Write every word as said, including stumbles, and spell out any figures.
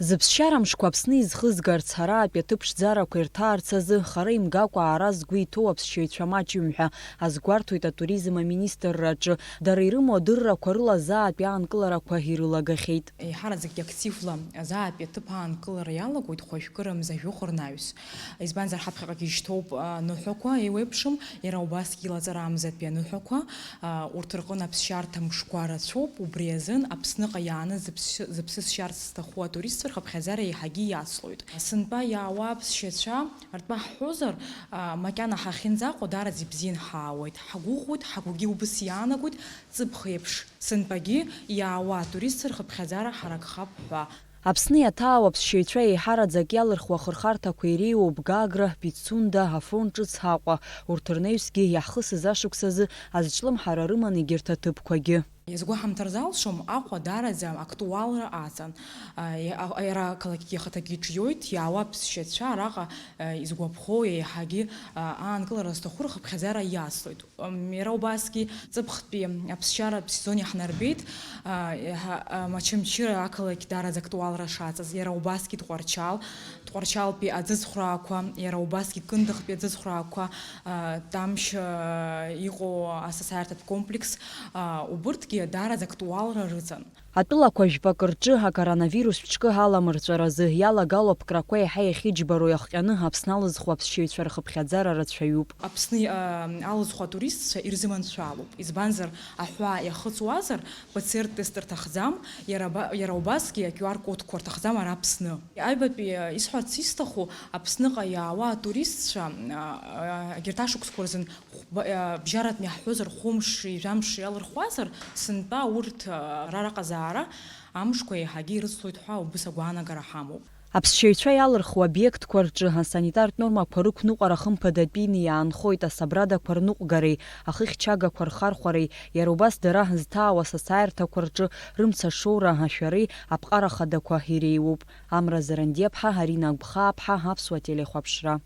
Зыԥсшьара мшқәа Аԥсны изхызгарц, араатәи аҭыԥ ԥшӡарақәа ирҭаарц азы, хара имгакәа аара згәы иҭоу аԥсшьаҩцәа маҷҩым ҳәа азгәарҭоит атуризм аминистрраҿы. Дара ирымоу адыррақәа рыла азаатәи аанкыларақәа ирылагахьеит. Еиҳараӡакгьы активла азаатәи аҭыԥ аанкылара иалагоит хәажәкыра мза жәохә рнаҩс. Избанзар, ҳаԥхьаҟагьы ишьҭоуп аныҳәақәа еиуеиԥшым, иара убасгьы илаҵарамзатәи аныҳәақәа, а, урҭ рҟны аԥсшьарҭа мшқәа рацәоуп, убри азын Аԥсныҟа иааны зыԥсы, зыԥсы сшьарц зҭаху атуристцәа рхыԥхьаӡара еиҳагьы иацлоит. Сынтәа иаауа аԥсшьацәа ртәы ҳҳәозар, а, макьана ҳахьынӡаҟоу даараӡа ибзианы ҳаауеит, ҳгәыӷуеит, ҳгәгьы убыс иаанагоит, ҵыԥх еиԥш сынтәагьы иаауа атуристцәа рхыԥхьаӡара ҳаракхап ҳәа. Аԥсны иаҭаау аԥсшьаҩцәа еиҳараӡак иалырхуа ахырхарҭақәа иреиуоуп Гагра, Пицунда, Афон ҿыц Аҟәа. Урҭ рнаҩсгьы иаҳхысыз ашықәсазы азҿлымҳара рыман егьырҭ аҭыԥқәагьы. Иазгәаҳамҭар залшом, Аҟәа даараӡа актуалра аҵан. А, иа-, а, иара ақалақьгьы ахаҭагьы иҿиоит, иаауа аԥсшьацәа араҟа, а, изгәаԥхо еиҳагьы, а, аанкылара зҭаху рхыԥхьаӡара иацлоит. М, иара убасгьы ҵыԥхтәи аԥсшьаратә сезон иаҳнарбеит, а, иаҳа-, а, Очамчыра ақалақь даараӡа актуалра шаҵаз, иара убасгьы Тҟәарчал, Тҟәарчалтәи аӡыцхәраақәа, иара убасгьы Кындыхтәи аӡыцхәраақәа, а, Тамшь, а, иҟоу асасааирҭатә комплекс, а, убырҭгьы даараӡа актуалра рыҵан. Атәылақәа жәпакы рҿы акоронавирус ҿкы аламырҵәаразы иалагало аԥкрақәа еиҳа иахьыџьбароу иахҟьаны Аԥсны алызхуа аԥсшьаҩцәа рхыԥхьаӡара рацәаҩуп. Аԥсны, а, алызхуа атуристцәа ирзыманшәалоуп, избанзар, аҳәаа иахыҵуазар, П Ц Р тест рҭахӡам, иара ба-, иара убасгьы а Q R кодқәа рҭахӡам ара Аԥсны. Аҩбатәи, а, исҳәарц исҭаху, Аԥсныҟа иаауа атуристцәа, а, а, егьырҭ ашықәсқәа рзын Хә-, ба-, а, бжьаратәны иаҳҳәозар, хәымш, жәамш иалырхуазар, сынтәа урҭ, а, ара раҟазаара амшқәа еиҳагьы ирыцлоит ҳәа убыс агәаанагара ҳамоуп. Аԥсшьаҩцәа иалырхуа обиектқәа рҿы асанитартә нормақәа рықәныҟәара хымԥадатәины иаанхоит асабрадақәа рныҟәгареи, ахыхьчагақәа рхархәареи, иара убас дара зҭаау асасааирҭақәа рҿы рымца шоура ашәареи аԥҟара хадақәа иреиуоуп. Амра Зарандиаԥҳа, Арина Агәхааԥҳа, Аԥсуа телехәаԥшра.